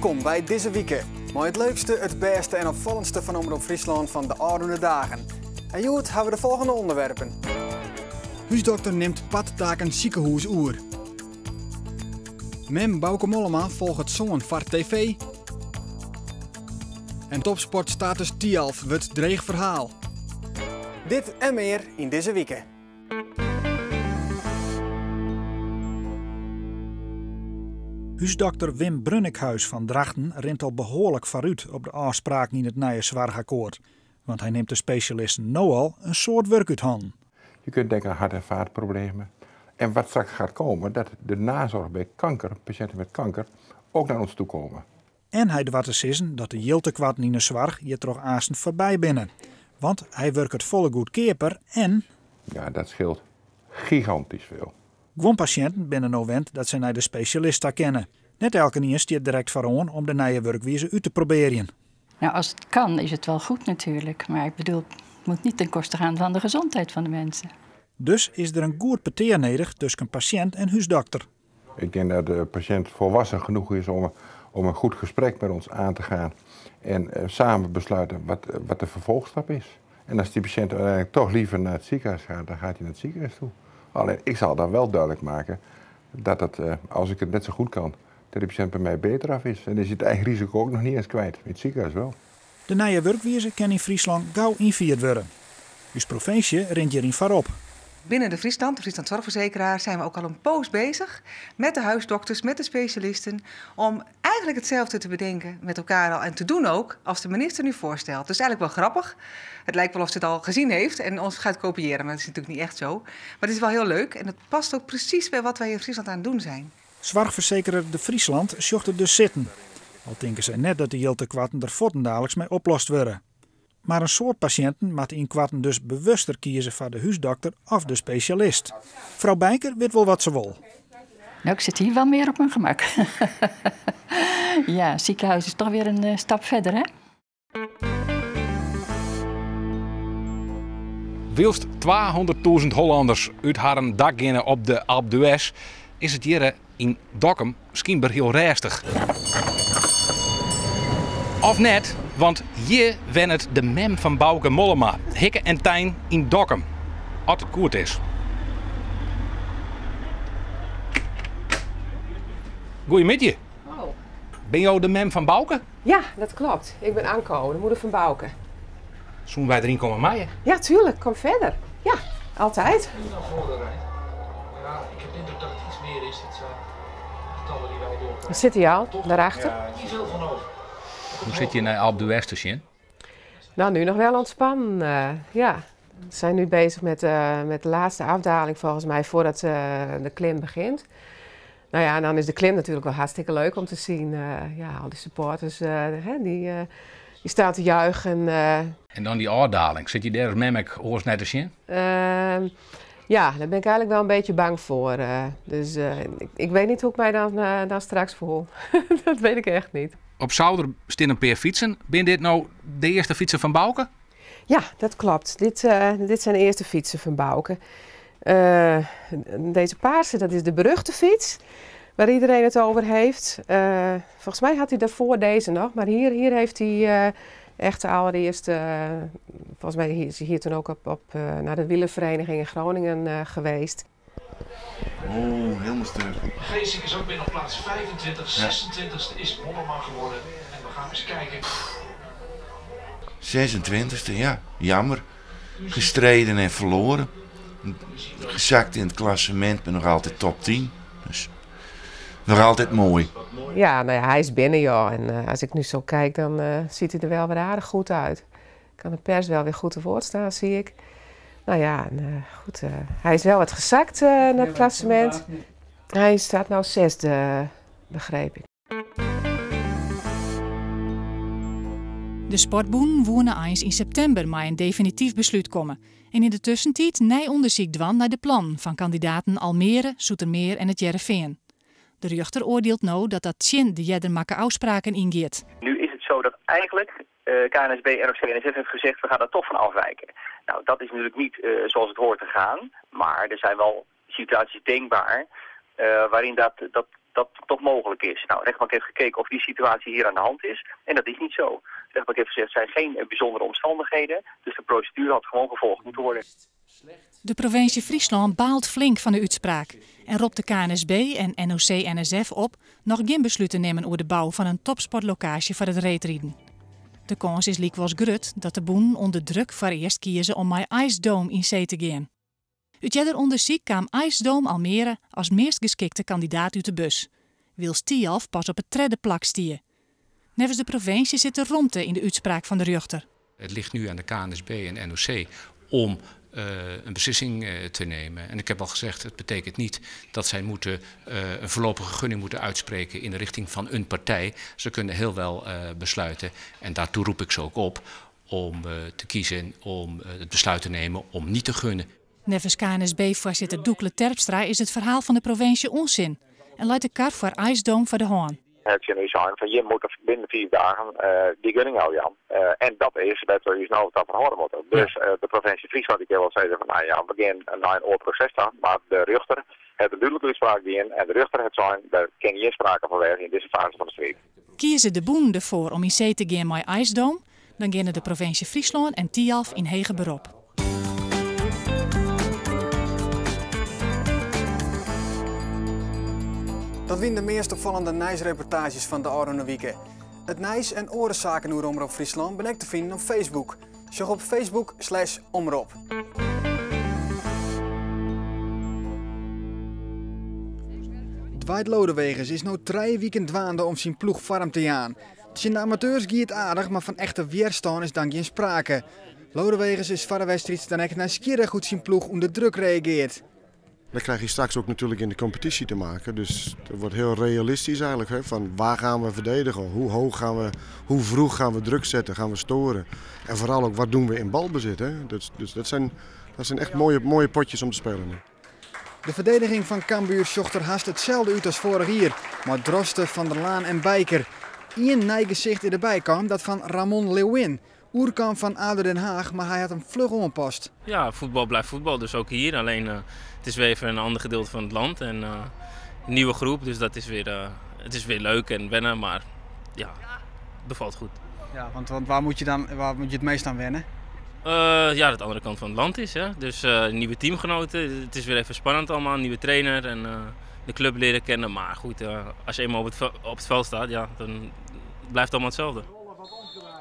Wolkom by dizze wike. Mei it leukste, it bêste en opfallendste fan Omrop Fryslân fan de ôfrûne dagen. En hjoed hawwe we de folgjende ûnderwerpen. Húsdokter nimt part taken sikehûs oer. Mem Bauke Mollema folget soan foar TV. En topsportstatus Thialf wurdt dreech ferhaal. Dit en mear yn dizze wike. Húsdokter Wim Brunninkhuis fan Drachten rint al behoarlik foarút op de ôfspraken yn it nije soarchakkoart. Want hy nimt de spesjalisten no al in soad wurk út hannen. Je kunt denken aan hart- en vaatproblemen. En wat straks gaat komen, dat de nazorg bij kanker, patiënten met kanker, ook naar ons toe komen. En hy doart te sizzen dat de jildtekoarten yn 'e soarch hjirtroch aansten foarby binne. Want hy wurket folle goedkeaper en. Ja, dat scheelt gigantisch veel. Guon pasjinten binne no wend dat sy nei de spesjalist ta kinne. Net elkenien stiet direkt foaroan om de nije wurkwize út te probearjen. Nou, als het kan is het wel goed natuurlijk. Maar ik bedoel, het moet niet ten koste gaan van de gezondheid van de mensen. Dus is der in goed petear nedich tusken pasjint en húsdokter. Ik denk dat de patiënt volwassen genoeg is om, om een goed gesprek met ons aan te gaan. En eh, samen besluiten wat, wat de vervolgstap is. En als die patiënt uiteindelijk toch liever naar het ziekenhuis gaat, dan gaat hij naar het ziekenhuis toe. Alleen ik zal dan wel duidelijk maken dat het, eh, als ik het net zo goed kan, dat de patiënt bij mij beter af is. En dan is het eigen risico ook nog niet eens kwijt. In het ziekenhuis wel. De nije wurkwize kin yn Fryslân gau ynfierd wurde. Us provinsje rint hjiryn foarop. Binnen de Friesland, de Friesland Zorgverzekeraar, zijn we ook al een poos bezig met de huisdokters, met de specialisten, om eigenlijk hetzelfde te bedenken met elkaar al en te doen ook als de minister nu voorstelt. Dus eigenlijk wel grappig. Het lijkt wel of ze het al gezien heeft en ons gaat kopiëren, maar dat is natuurlijk niet echt zo. Maar het is wel heel leuk en het past ook precies bij wat wij in Friesland aan het doen zijn. Soarchfersekerer De Friesland sjocht it dus sitten. Al tinke sy net dat de jildtekoarten der fuortendaliks mei oplost wurde. Mar in soad pasjinten moatte ynkoarten dus bewuster kieze foar de húsdokter of de spesjalist. Frou Bijker wit wol wat se wol. Nou, ik zit hier wel meer op mijn gemak. ja, ziekenhuis is toch weer een eh, stap verder, hè? Wylst 200.000 Hollanners út harren dak geane op de Alpe d'Huez, is it hjir yn Dokkum skynber hiel rêstich. Of net, want hjir wennet de mem fan Bauke Mollema, Hikke en Tein yn Dokkum. As it goed is. Goeiemiddei. Binne jo de mem fan Bauke? Ja, dat klopt. Ik ben Anko, de moeder van Bauke. Soene wy deryn komme meie? Ja, tuurlijk. Kom verder. Ja, altijd. Daar zit hij al, daarachter. Hoe sit je nei Alpe d'Huez te sjen? Nou, nu nog wel ontspannen. Uh, ja. We zijn nu bezig met, uh, met de laatste afdaling volgens mij voordat uh, de klim begint. Nou ja, en dan is de klim natuurlijk wel hartstikke leuk om te zien. Uh, ja, al die supporters uh, hè, die, uh, die staan te juichen. En dan die ôfdaling. Sit je dêr as mem ek oars nei te sjen? Ehm, ja, daar ben ik eigenlijk wel een beetje bang voor. dus ik, ik, weet niet hoe ik mij dan, dan straks voel. dat weet ik echt niet. Op souder stean in pear fytsen. Binne dit no de earste fytsen fan Bauke? Ja, dat klopt. Dit, dit zijn de eerste fietsen van Bauke. deze paarse, dat is de beruchte fiets waar iedereen het over heeft. Uh, volgens mij had hij daarvoor deze nog, maar hier, hier heeft hij uh, echt de allereerste, uh, volgens mij is hij hier toen ook op, op, naar de wielervereniging in Groningen geweest. Oh, helemaal stuk. Geesink is ook binnen op plaats 25, 26e is Mollema geworden. En we gaan eens kijken. 26e, ja. Jammer. Gestreden en verloren. Gezakt in het klassement, maar nog altijd top 10. Dus nog altijd mooi. Ja, nou ja, hij is binnen, joh. En uh, als ik nu zo kijk, dan uh, ziet hij er wel weer aardig goed uit. Kan de pers wel weer goed te woord staan, zie ik. Nou ja, en, uh, goed, hij is wel wat gezakt naar het klassement. Hij staat nou zesde, begreep ik. De sportbûnen woene eins yn septimber mei in definityf beslút komme en yn de tuskentiid nij ûndersyk dwaan nei de plannen fan kandidaten Almere, Zoetermeer en It Hearrenfean. De rjochter oardielt no dat dat tsjin de earder makke ôfspraken yngiet. Nu is het zo dat eigenlijk uh, KNSB, NOC-NSF heeft gezegd, we gaan daar toch van afwijken. Nou, dat is natuurlijk niet uh, zoals het hoort te gaan, maar er zijn wel situaties denkbaar uh, waarin dat, dat dat toch mogelijk is. Nou, de rechtbank heeft gekeken of die situatie hier aan de hand is. En dat is niet zo. De rechtbank heeft gezegd, er zijn geen bijzondere omstandigheden. Dus de procedure had gewoon gevolgd moeten worden. De provinsje Fryslân baalt flink fan de útspraak en ropt de KNSB en NOC-NSF op noch gjin beslút te nimmen oer de bou fan in topsportlokaasje foar it reedriden. De kâns is lykwols grut dat de bûnen ûnder druk foarearst kieze om mei Ice Dome yn see te gean. Ut earder ûndersyk kaam Ice Dome Almere as meast geskikte kandidaat út de bus, wylst Thialf pas op it tredde plak stie. Neffens de provinsje sit der romte yn de útspraak fan de rjochter. Het ligt nu aan de KNSB en NOC om een beslissing te nemen. En ik heb al gezegd, het betekent niet dat zij moeten een voorlopige gunning moeten uitspreken in de richting van een partij. Ze kunnen heel wel besluiten, en daartoe roep ik ze ook op, om te kiezen om het besluit te nemen om niet te gunnen. Neffens KNSB-foarsitter Doekle Terpstra is it ferhaal fan de provinsje ûnsin en leit de kar foar Ice Dome foar de hân. Het tsjin ús sein fan jim moatte binnen 5 dagen dy gunning ôfjaan. En dat is wêr't we ús no ta ferhâlde moatte. Dus de provinsje Fryslân dy kin wol sizze fan no ja, we gean nei in oar proses ta, mar de rjochter hat in dúdlike útspraak dien en de rjochter hat sein der kin gjin sprake fan wêze yn dizze faze fan de striid. Kieze de bûnen derfoar om yn see te gean mei Ice Dome, dan geane de provinsje Fryslân en Thialf yn heger berop. Dat wiene de meast opfallende nijsreportaazjes fan de ôfrûne wike. It nijs en oare saken oer Omrop Fryslân binne ek te finen op Facebook. Sjoch op Facebook slash omrop. Dwight Lodeweges is no 3 wiken dwaande om syn ploech foarm te jaan. Tsjin de amateurs gie it aardich, mar fan echte wjerstân is dan gjin sprake. Lodeweges is foar de wedstriid dan ek nijsgjirrich hoe't syn ploech ûnder druk reagearret. Dat krijg je straks ook natuurlijk in de competitie te maken. Dus het wordt heel realistisch eigenlijk. Hè? Van waar gaan we verdedigen? Hoe hoog gaan we, hoe vroeg gaan we druk zetten? Gaan we storen? En vooral ook wat doen we in balbezit? Hè? Dus dat zijn echt mooie, mooie potjes om te spelen nu. De ferdigening fan Cambuur sjocht der hast itselde út as foarich jier, mei Droste, Van der Laan en Bijker. Ien nij gesicht is derby kaam, dat fan Ramon Leeuwin. Oerkaam fan ADO Den Haag, mar hy hat him fluch oanpast. Ja, voetbal blijft voetbal, dus ook hier. Alleen het is weer even een ander gedeelte van het land en een nieuwe groep, dus dat is weer, het is weer leuk en wennen, maar ja, bevalt goed. Ja, want waar moet je dan, waar moet je het meest aan wennen? Ja, dat de andere kant van het land is. Hè? Dus nieuwe teamgenoten, het is weer even spannend allemaal, nieuwe trainer en de club leren kennen. Maar goed, als je eenmaal op het veld staat, ja, dan blijft het allemaal hetzelfde.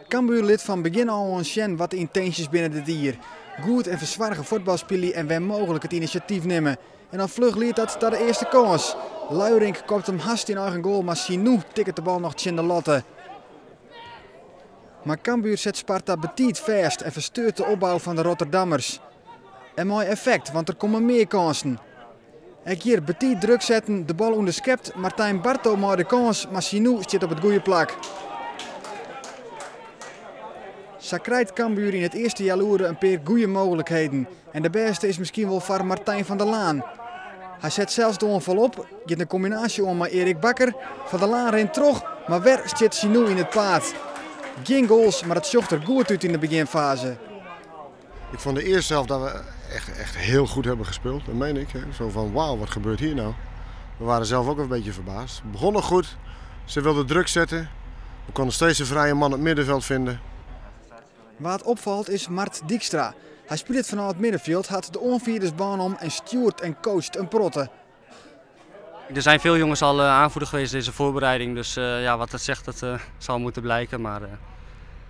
Cambuur lit fan begjin ôf oan sjen wat de yntinsjes binne dit jier. Goed en fersoarge fuotbal spylje en wêr mooglik it inisjatyf nimme. En al fluch liedt dat ta de earste kâns. Luirink kopt him hast yn eigen goal, mar Sinou tikket de bal noch tsjin de latte. Mar Cambuur set Sparta betiid fêst en fersteurt de opbou fan de Rotterdammers. En mei effekt, want der komme mear kânsen. Ek hjir betiid druk setten, de bal ûnderskept, Martijn Barto mei de kâns, mar Sinou stiet op it goede plak. Sa krijt Cambuur yn it earste healoere in pear goede mooglikheden. En de bêste is miskien wol foar Martijn van der Laan. Hy set sels de oanfal op, giet in kombinaasje oan mei Erik Bakker. Van der Laan rint troch, mar wer stiet Sinou yn it paad. Gjin goals, mar it sjocht der goed út yn de begjinfaze. Ik vond de eerste helft dat we echt, echt heel goed hebben gespeeld. Dat meen ik. Hè. Zo van, wauw, wat gebeurt hier nou? We waren zelf ook een beetje verbaasd. We begonnen goed. Ze wilden druk zetten. We konden steeds een vrije man op het middenveld vinden. Wat opfalt is Mart Dijkstra. Hy spilet fanôf it middenfjild, hat de oanfierdersbân om en stjoert en coacht in protte. Er zijn veel jongens al aanvoerder geweest deze voorbereiding, dus ja, wat dat zegt, dat zal moeten blijken. Maar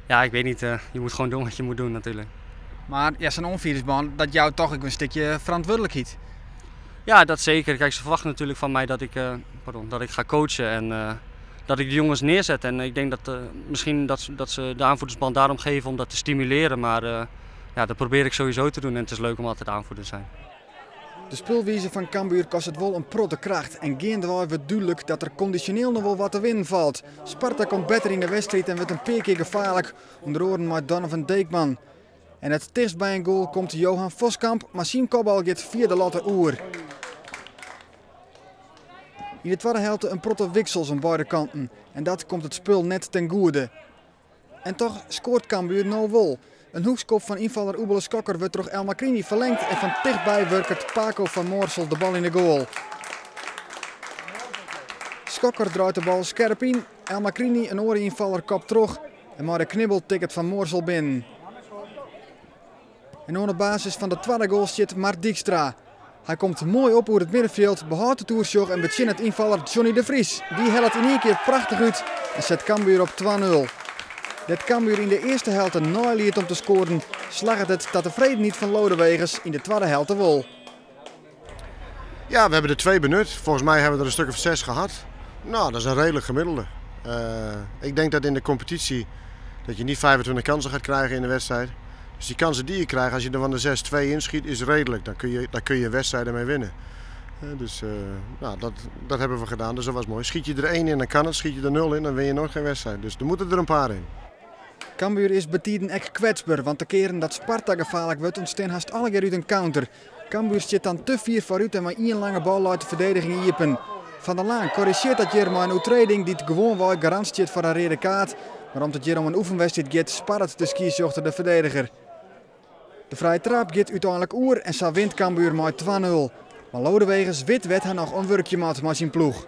ja, ik weet niet, je moet gewoon doen wat je moet doen natuurlijk. Maar ja, zo'n oanfierdersbân, dat jout toch ek in stikje ferantwurdlikheid? Ja, dat zeker. Kijk, ze verwachten natuurlijk van mij dat ik ga coachen en dat ik de jongens neerzet. En ik denk dat misschien dat ze de aanvoerdersband daarom geven om dat te stimuleren. Maar ja, dat probeer ik sowieso te doen en het is leuk om altijd aanvoerder te zijn. De spulwize fan Cambuur kostet wol in protte kracht en geandewei wurdt dúdlik dat der kondisjoneel noch wol wat te winnen falt. Sparta komt better yn de wedstriid en wurdt in pear kear gefaarlik, ûnder oaren mei Donovan Deekman. En it tichtst by in goal komt Johan Voskamp, mar syn kopbal giet fia de latte oer. Yn de twadde helte in protte wiksels oan beide kanten en dat komt it spul net ten goede. En toch skoart Cambuur no wol. In hoekskop fan ynfaller Oebele Skokker wurdt troch El Makrini ferlingd en fan tichtby wurket Paco van Moorsel de bal yn de goal. Schokker draait de bal skerp yn. El Makrini, in oare ynfaller, kopt troch en mei de knibbel tikket Van Moorsel binnen. En oan de basis fan de twadde goal stiet Mart Dijkstra. Hy komt moai op oer it middenfjild, behâldt it oersjoch en betsjinnet ynfaller Johnny de Vries. Dy hellet yn ien kear prachtich út en set Cambuur op 2-0. Dêr't Cambuur yn de earste helte neiliet om te skoaren, slagget it ta tefredenheid fan Lodeweges yn de twadde helte wol. Ja, we hebben er twee benut. Volgens mij hebben we er een stuk of zes gehad. Nou, dat is een redelijk gemiddelde. Ik denk dat in de competitie dat je niet 25 kansen gaat krijgen in de wedstrijd. Dus die kansen die je krijgt, als je er van de 6 2 inschiet, is redelijk. Dan kun je wedstrijden mee winnen. Dus nou, dat hebben we gedaan, dus dat was mooi. Schiet je er 1 in, dan kan het. Schiet je er 0 in, dan win je nooit geen wedstrijd. Dus er moeten er een paar in. Cambuur is betiden ek kwetsber, want de keren dat Sparta gefaarlik wurdt ûntstean hast allegear út in counter. Cambuur stiet dan te fier foarút en mei ien lange bal leit de ferdediging iepen. Van der Laan korrizjearret dat hjir mei in oertreding dy't gewoanwei garant stiet foar in reade kaart. Mar om't it hjir om in oefenwedstriid giet, sparret de skiedsrjochter de ferdediger. De frije traap giet úteinlik oer en sa wint Cambuur mei 2-0. Mar Lodeweges wit wêr't hy noch oan wurkje moat mei syn ploech.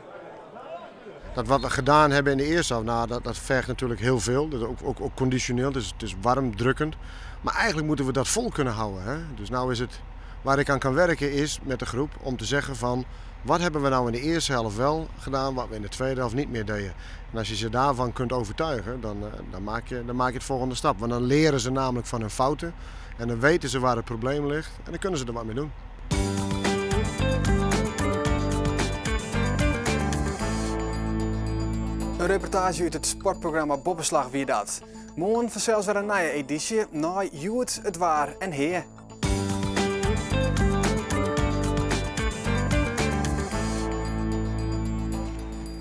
Dat wat we gedaan hebben in de eerste helft, nou, dat vergt natuurlijk heel veel. Dat ook conditioneel, dus het is warm, drukkend. Maar eigenlijk moeten we dat vol kunnen houden. Hè? Dus nou is het, waar ik aan kan werken is met de groep om te zeggen van... wat hebben we nou in de eerste helft wel gedaan, wat we in de tweede helft niet meer deden. En als je ze daarvan kunt overtuigen, dan maak je het volgende stap. Want dan leren ze namelijk van hun fouten en dan weten ze waar het probleem ligt en dan kunnen ze er wat mee doen. In reportaazje út it sportprogramma Boppeslach wie dat. Moarn fansels wer in nije edysje nei Hjoed, it waar en Hea.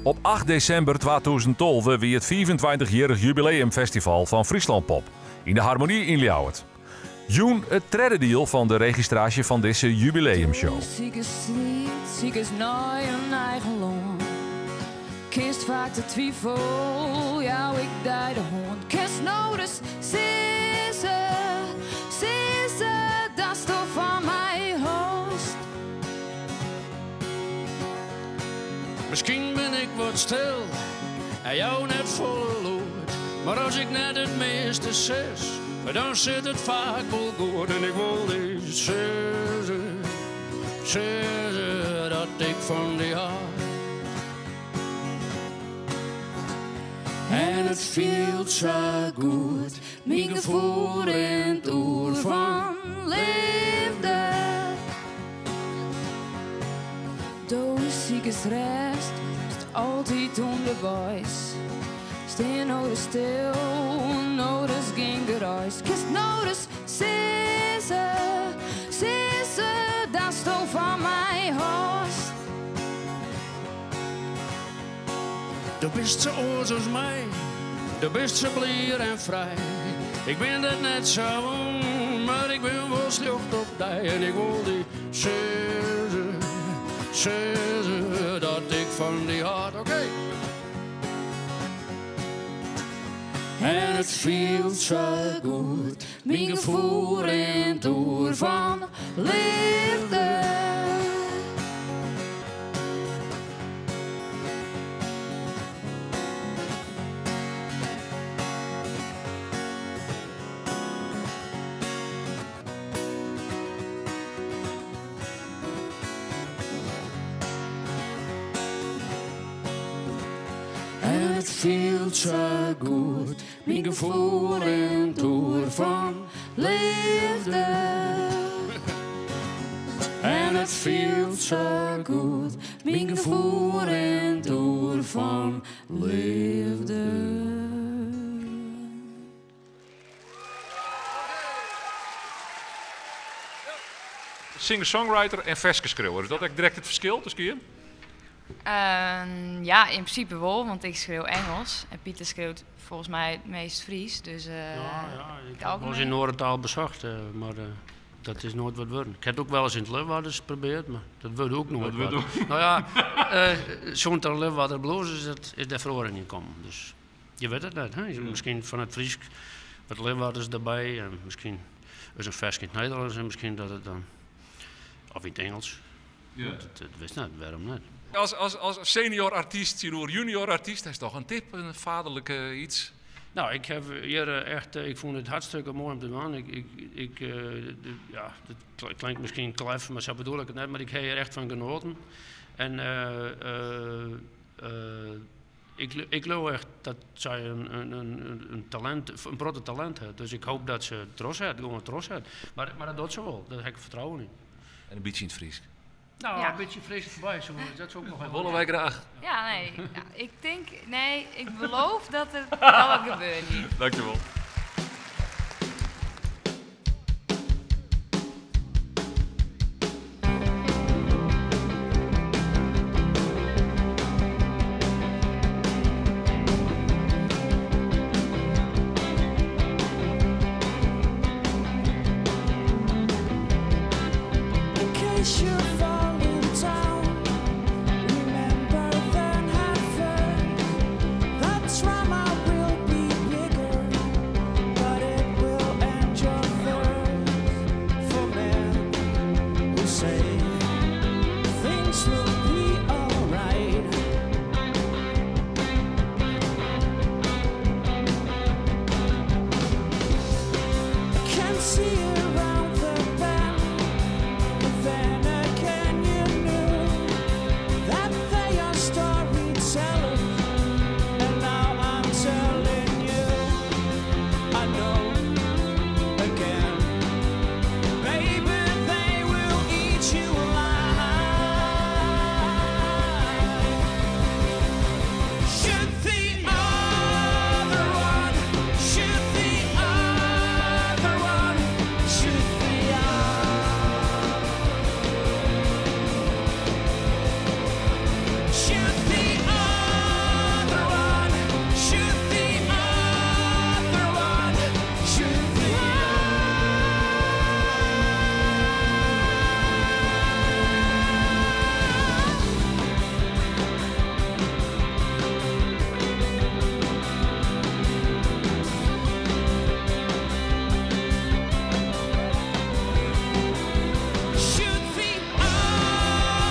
Op 8 desimber 2012 wie it 25-jierrich jubileumfestival fan Friesland Pop yn de Harmonie yn Ljouwert. Jûn it tredde diel fan de registraasje fan dizze jubileumshow. Sikest nei in eigen lân. Kinst faak de twifel, jou ik dy de hân. Kinst no ris sizze, sizze datsto fan my hâldst. Miskien bin ik wat stil en jou net folle lûd. Mar as ik net it measte sis, dan sit it faak wol goed. En ik wol dy sizze, sizze dat ik fan dy hâld. En it fielt sa goed, myn gefoel rint oer fan leafde. Do sikest rêst, bist altyd ûnderweis. Stean no ris stil, no ris gjin geruis. Kinst no ris sizze, sizze datsto fan my hâldst. Do bist sa oars as my, do bist sa blier en frij. Ik bin dat net sa wûn, mar ik bin wol sljocht op dy. En ik wol dy sizze, sizze dat ik fan dy hâld. Oké. En it fielt sa goed, myn gefoel rint oer fan leafde. En it fielt sa goed, myn gefoel rint oer fan leafde. En it fielt sa goed, myn gefoel rint oer fan leafde. Singer-songwriter en ferskeskriuwer, is dat ek direkt it ferskil tusken jim? Ja, yn prinsipe wol, want ik skriuw Ingelsk en Pieter skriuwt folgens my it meast Frysk. Dus, Ja, ja, ik it ha wolris algemien. yn oare taal besocht, mar dat is noait wat wurden. Ik ha it ek wolris yn it Liwwadders probearre, mar dat wurdt ek noait Dat wurdt wat. ook. Nou ja, sûnt de Liwwadder Blues is dêr feroaring yn kommen. Dus je witte it net. Hè? Miskien fan it Frysk wat Liwwadders derby en miskien is in ferske yn it Nederlânsk en miskien dat it dan, of yn it Ingelsk. Ja. Dat wist net, wêrom net? As senior artyst tsjinoer junior artyst, hast toch in tip, in vaderlike iets? Nou, ik heb hjir echt, ik fûn it hartstikke moai om te dwaan. Ik, ja, dat klinkt miskien klef, mar sa bedoel ik it net, mar ik ha hjir echt fan genoaten. En ik leau echt dat sy in talint, in protte talint hat. Dus ik hoopje dat se trochset, gewoan trochset. Mar dat docht se wol, dêr ha ik fertrouwen yn. En in bytsje yn it Frysk. Nou, Ja. in bytsje Frysk derby, soe, dat soe ek noch even. Wolle wy graach. Ja, nee. Ja, ik tink, nee, ik beloof dat der wol wat gebeurt. Dankjewol. In case you fall down, remember then have faith. That trauma will be bigger, but it will end your thirst for men who say things will be alright. Can see around the bend. But then again, you knew that they are storytellers, and now I'm telling you, I know again, baby, they will eat you alive. Shoot the other one, shoot the other one, shoot the other. Shoot the other one, shoot the other one, shoot the Shoot the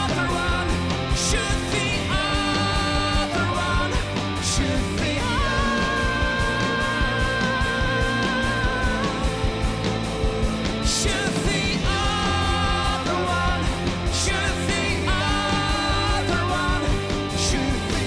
other one. Shoot the other one. Shoot the other. Shoot the other one. Shoot the other one. Shoot the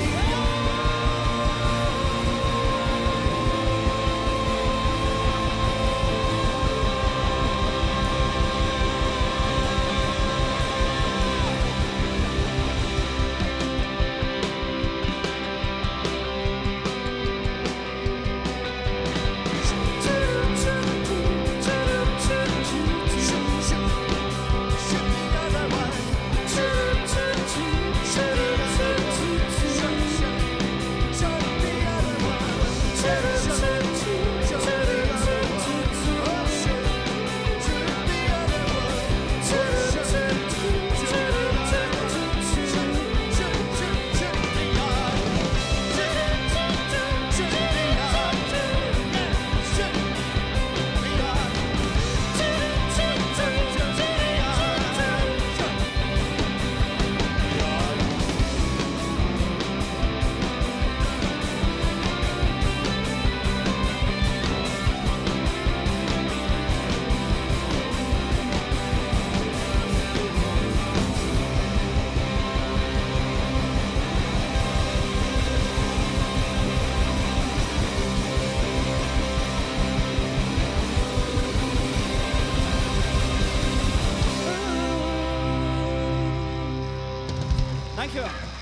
Dankjewel. Thank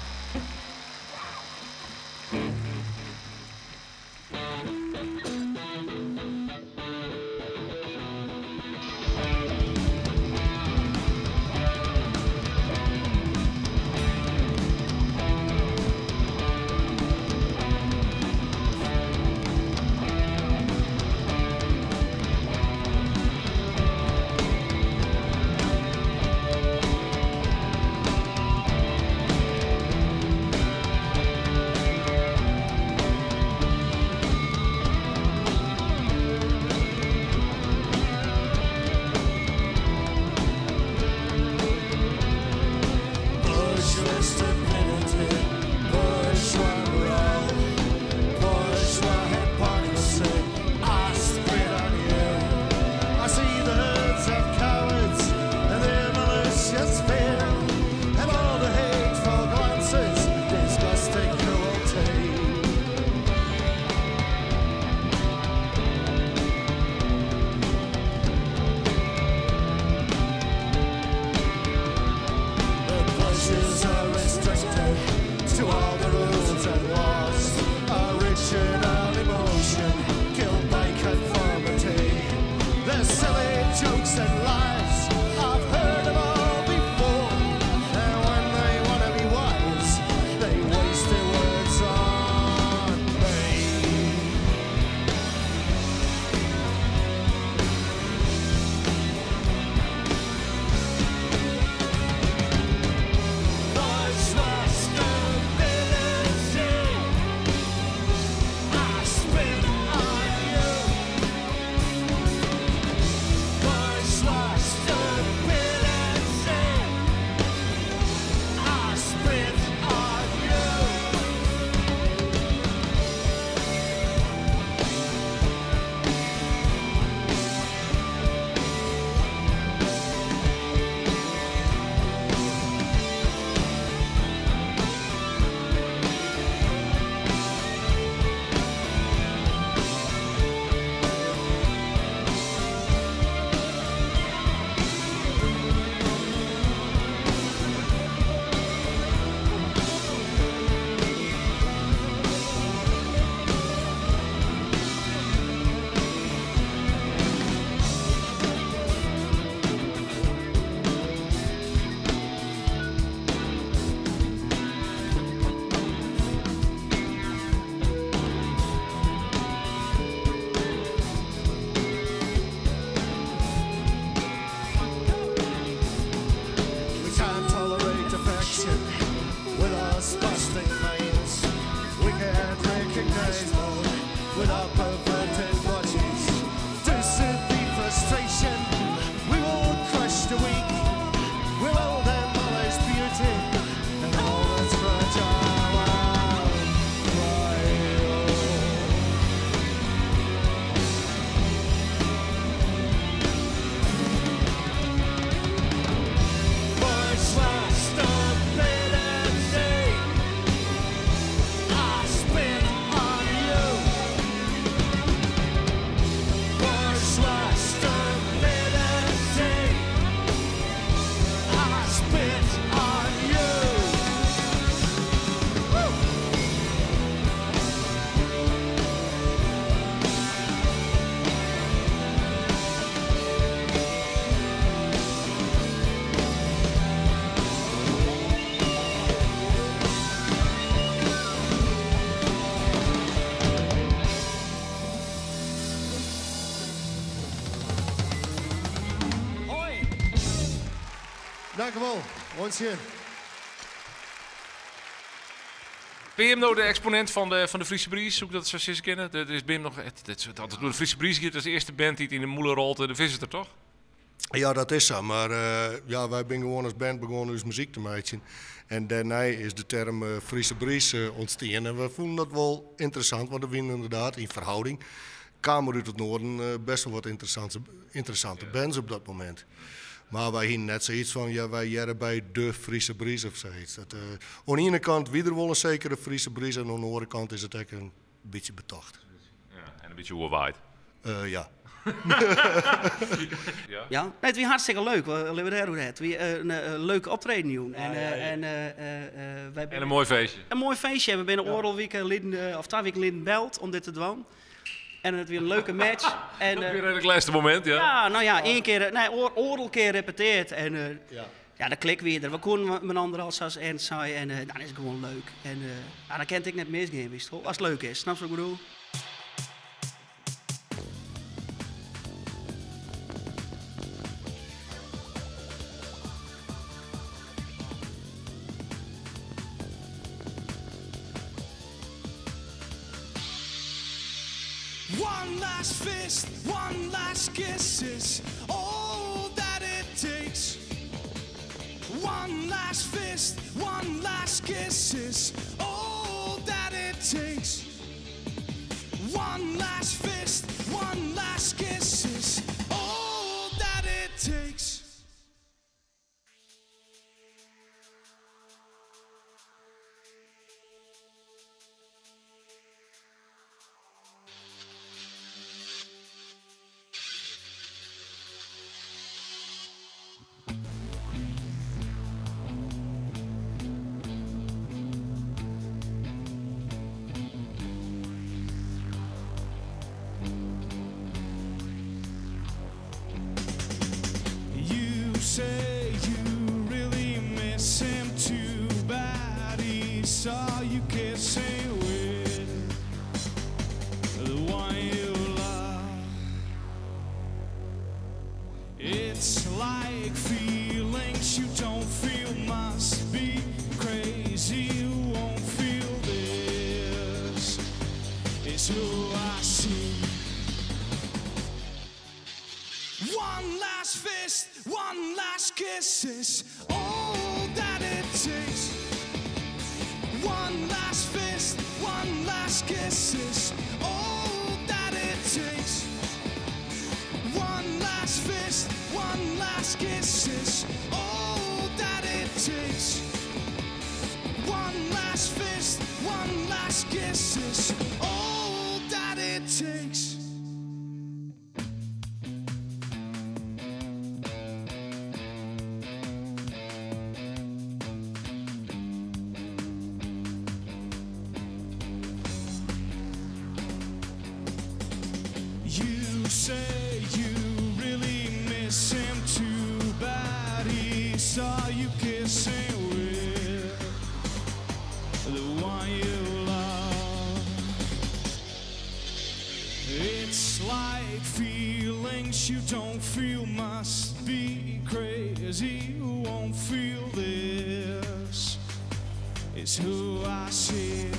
Jokes and lies, I've heard them all before. And when they wanna be wise, they waste their words on me. Bourgeois stupidity, I spit on you. Bourgeois stupidity, I spit on you. We can't tolerate affection with our spastic minds. We can't recognize love with our perverted bodies. To soothe the frustration, we will crush the weak. We will demolish beauty and all that's fragile and vile. Bourgeois stupidity, I spit on you. Bourgeois stupidity, I spit on you. Woo! Dank u wel. Oant sjen. Ben je nou de exponent van de Friese Bries? Hoe ik dat zo eens kennen? Dat is Bim nog, het, het, het, altijd door de Friese Bries, dat is de eerste band die het in de moele rolt, de Visitor, toch? Ja, dat is zo. Maar ja, wij zijn gewoon als band begonnen dus muziek te maken. En daarna is de term Friese Bries ontstaan. En we vonden dat wel interessant, want er winnen inderdaad in verhouding kamer uit het noorden best wel wat interessante bands op dat moment. Maar wij hadden net zoiets van, ja, wij jaren bij de Friese Bries of zoiets. Dat, aan de ene kant wie er wel een zekere Friese Bries en aan de andere kant is het echt een beetje betocht. Ja, en een beetje oerwaait. Ja. Ja. Ja, nee, het was hartstikke leuk. We hebben het. We een leuke optreden doen. En, wij En een mooi feestje. Een mooi feestje. We binnen oorlogweken lid, of 2 weken lid belt om dit te doen. En het weer een leuke match. En, Ook weer een redelijk laatste moment, ja. Ja, nou ja, één keer, nee, oorlog keer repeteerd. En ja, de klik weer. We konden met anderen als zoals Ernst zei. En dan is het gewoon leuk. En ja, dan kent ik net misgaan, wist je wel. Als het leuk is, snap je wat ik bedoel? One last fist, one last kiss is all that it takes. One last fist, one last kiss is all that it takes. One last fist, one last kiss is all that it takes. say you really miss him too bad he saw you kissing with the one you love. It's like feelings you don't feel must be crazy. You won't feel this. Is who I see. One last fist, one last kiss is all that it takes. One last fist, one last kiss is all that it takes. One last fist, one last kiss is all that it takes. One last fist, one last kiss is all that it takes. You say you really miss him too bad he saw you kissing with the one you love. It's like feelings you don't feel must be crazy. You won't feel this. It's who I see.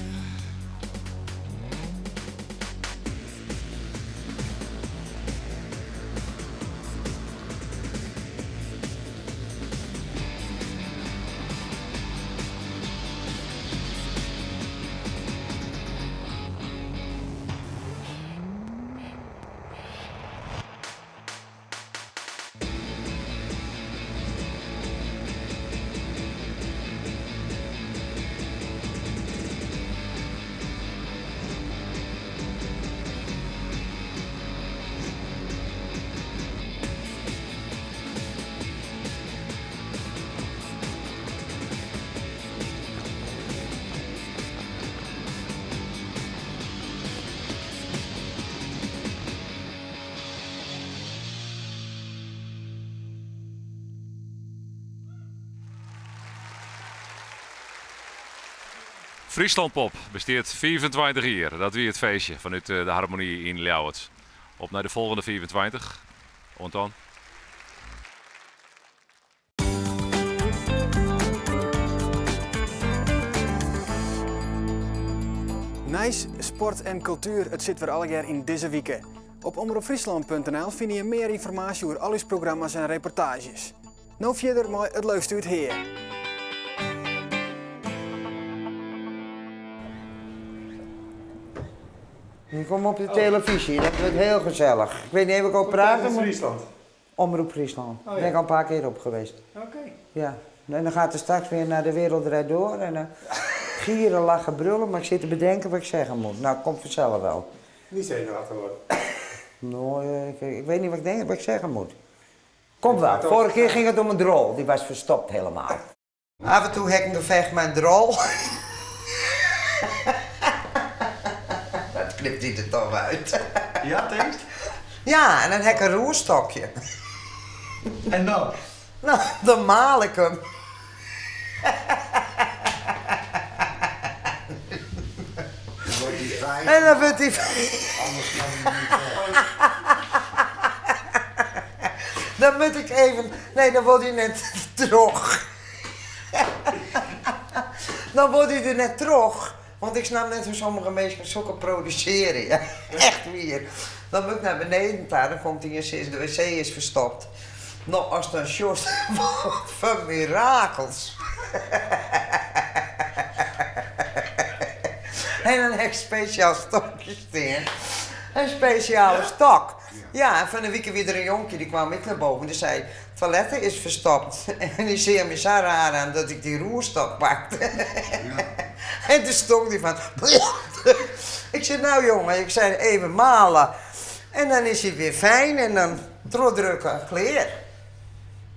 Friesland Pop besteat 25 jier. Dat wie it feestje fanút de Harmonie yn Ljouwert. Op nei de folgjende 25. Oant dan. Nijs, sport en kultuer, it sit wer allegear yn dizze wike. Op omropfryslan.nl fine je mear ynformaasje oer al ús programma's en reportaazjes. No fierder mei it leukste út Hea! Ik kom op de televisie, dat wordt heel gezellig. Ik weet niet of ik al praten moet. Friesland? Omroep Friesland. Oh, Daar ben ik al een paar keer op geweest. Oké. Ja. En dan gaat het straks weer naar de Wereld Draait Door. En dan gieren, lachen, brullen, maar ik zit te bedenken wat ik zeggen moet. Nou, komt vanzelf wel. Niet zenuwachtig worden. Nou, ik weet niet wat ik denk, wat ik zeggen moet. Komt wel. Vorige keer ging het om een drol. Die was verstopt helemaal. Af en toe heb ik een gevecht met een drol. Dat knipt hij er toch uit. Ja, tekst? Ja, en dan heb ik een roerstokje. En dan? Nou, dan maal ik hem. En dan wordt hij Anders kan hij niet Dan moet ik even... Nee, dan wordt hij net terug. Dan wordt hij er net terug. Want ik snap net hoe sommige mensen zulke produceren. Ja. Echt weer. Dan moet ik naar beneden daar, dan komt hij en zegt, de wc is verstopt. Nou, als dan sjost, wat voor mirakels. En dan heb ik speciaal stokjes staan. Een speciale stok. Ja, en van de week weer een jonkje, die kwam ik naar boven. Die zei, toiletten is verstopt. En die zei me zo raar aan dat ik die roerstok pakte. En toen stonk die van... Ik zei, nou jongen, ik zei even malen. En dan is hij weer fijn en dan drukken, kleer.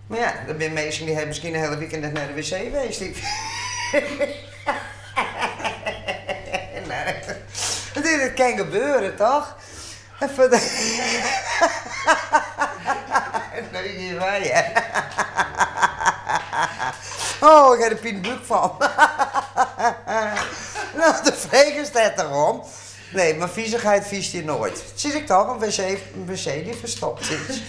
Maar ja, er zijn mensen die hebben misschien een hele weekend net naar de wc geweest. Nee. Dat kan gebeuren, toch? Even de... Nee, geen wij, hè. Oh, ik heb er pien van. Nou, de vreger staat erom. Nee, maar viezigheid viest je nooit. Zie ik toch, een wc die verstopt is.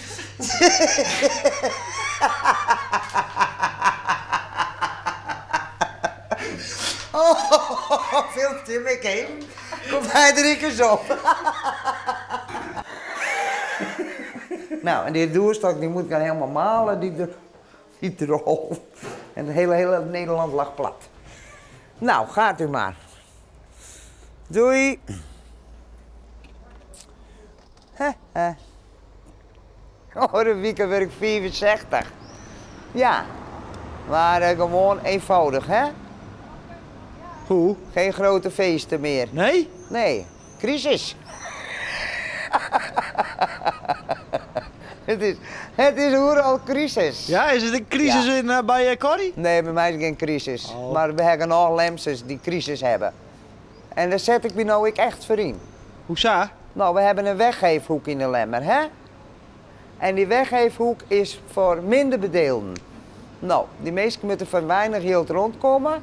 Oh, veel Tim ik heen. Komt hij er eens op. Nou, en die doerstok die moet ik dan helemaal malen, die drol. En het hele Nederland lag plat. Nou, gaat u maar. Doei. Oh, de weekend werd ik 64. Ja, maar gewoon eenvoudig, hè? Hoe? Geen grote feesten meer. Nee? Nee, crisis. Het is al crisis. Ja, is het een crisis Ja. in, bij Corrie? Nee, bij mij is het geen crisis. Oh. Maar we hebben nog lemsters die crisis hebben. En daar zet ik me nou ik echt voor in. Hoe zo? Nou, we hebben een weggeefhoek in de Lemmer, hè? En die weggeefhoek is voor minder bedeelden. Nou, die meesten moeten van weinig geld rondkomen.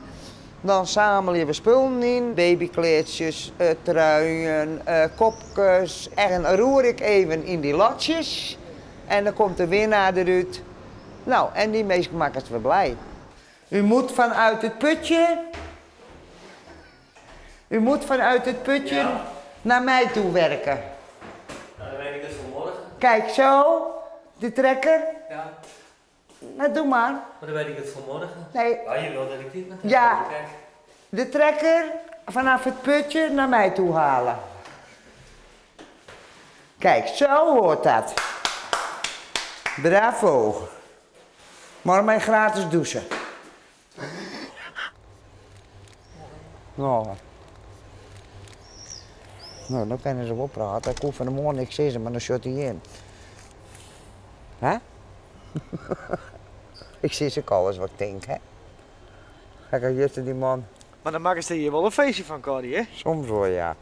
Dan zamelen we spullen in, babykleedjes, truien, kopjes. En dan roer ik even in die lotjes. En dan komt de winnaar eruit. Nou, en die meesten maken het weer blij. U moet vanuit het putje... U moet vanuit het putje Ja. naar mij toe werken. Nou, dan weet ik dus van morgen. Kijk zo, de trekker. Ja. Nou, doe maar. Maar dan weet ik het van morgen. Nee. Ah, je wil dat ik dit met Ja. Kijk. De trekker vanaf het putje naar mij toe halen. Kijk, zo hoort dat. Bravo. Maar mij gratis douchen. Nou. Nou, dan kunnen ze wel praten. Ik hoef van de morgen niks zeggen, maar dan zit hij in. Hè? Ik zie ze alles wat ik denk, hè? Kijk, juist die man. Maar dan maken ze hier wel een feestje van, Corrie, hè? Soms wel, ja.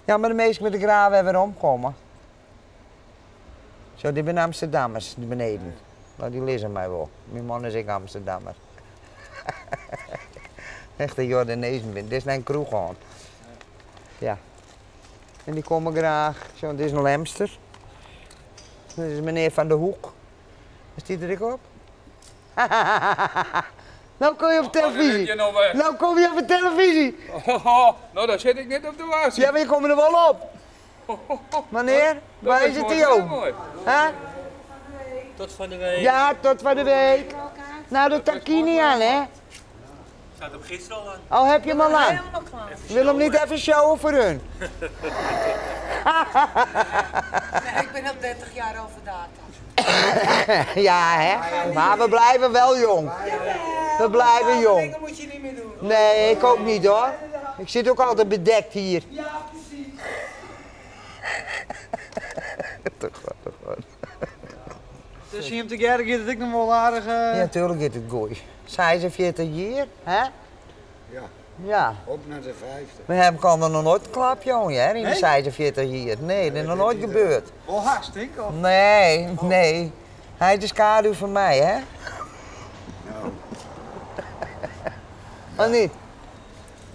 Ja, maar de meesten met de graven hebben omkomen. Zo, die zijn Amsterdammers, die beneden. Nou, die lezen mij wel. Mijn man is ik Amsterdammer. Echt een Jordanezen ben. Dit is mijn kroeg aan. Ja. En die komen graag. Zo, dit is een lemster. Dit is meneer Van de Hoek. Is die er ook op? Nou kom je op televisie. je nou weg? Nou kom je op de televisie. Nou, daar zit ik net op de waas. Ja, maar je komt er wel op. Meneer, waar dat is het mooi, hier? heel mooi. Hè? Tot van de week. Ja, tot van de week. Nou, de takini aan, hè? Staat op gisteren al aan. Oh, heb je hem al aan? Wil hem niet even showen voor hun? Nee, ik ben al 30 jaar over datum. Ja, hè? Maar we blijven wel jong. We blijven jong. Dingen moet je niet meer doen. Nee, ik ook niet hoor. Ik zit ook altijd bedekt hier. Ja, precies. Toch wel, toch wel. Dus je hem te gaat het ik nog wel aardig. Ja, natuurlijk gaat het goed. 46 jaar, hè? Ja. Ja. Op naar de 50. We hebben kan er nog nooit een klap, jongen, hè? In de Nee? 46 jaar. Nee, dat is nog nooit gebeurd. Wel haast, denk ik. Of? Nee, nee. Hij is de schaduw van mij, hè? Nou. Of niet?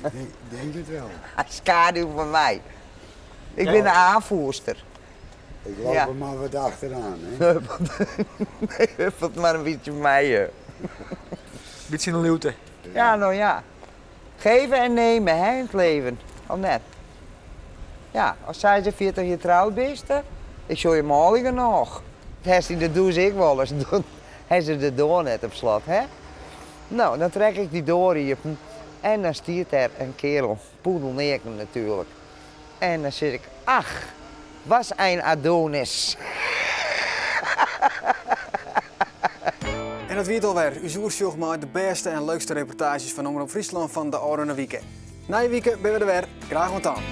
Ik denk het wel. Hij is schaduw van mij. Ik Ja. ben de aanvoerster. Ik loop Ja. er maar wat achteraan, hè? Nee, huppelt maar een beetje mij, hè. Beetje een luwte. Ja, nou ja. Geven en nemen, hè, in het leven. Al net. Ja, als zij ze 40 jaar trouwd bent, hè, ik zou je morgen nog. Het heeft in de douche ik wel eens. Hij ze de deur net op slot, hè? Nou, dan trek ik die deur hier. En dan stiert er een kerel, poedelneer natuurlijk. En dan zeg ik, ach, was een Adonis. En dat wie het alweer. U zoekt maar de beste en leukste reportages van Omroep Friesland van de Oranje Weekend. Na je weekend ben we er weer. Graag tot dan.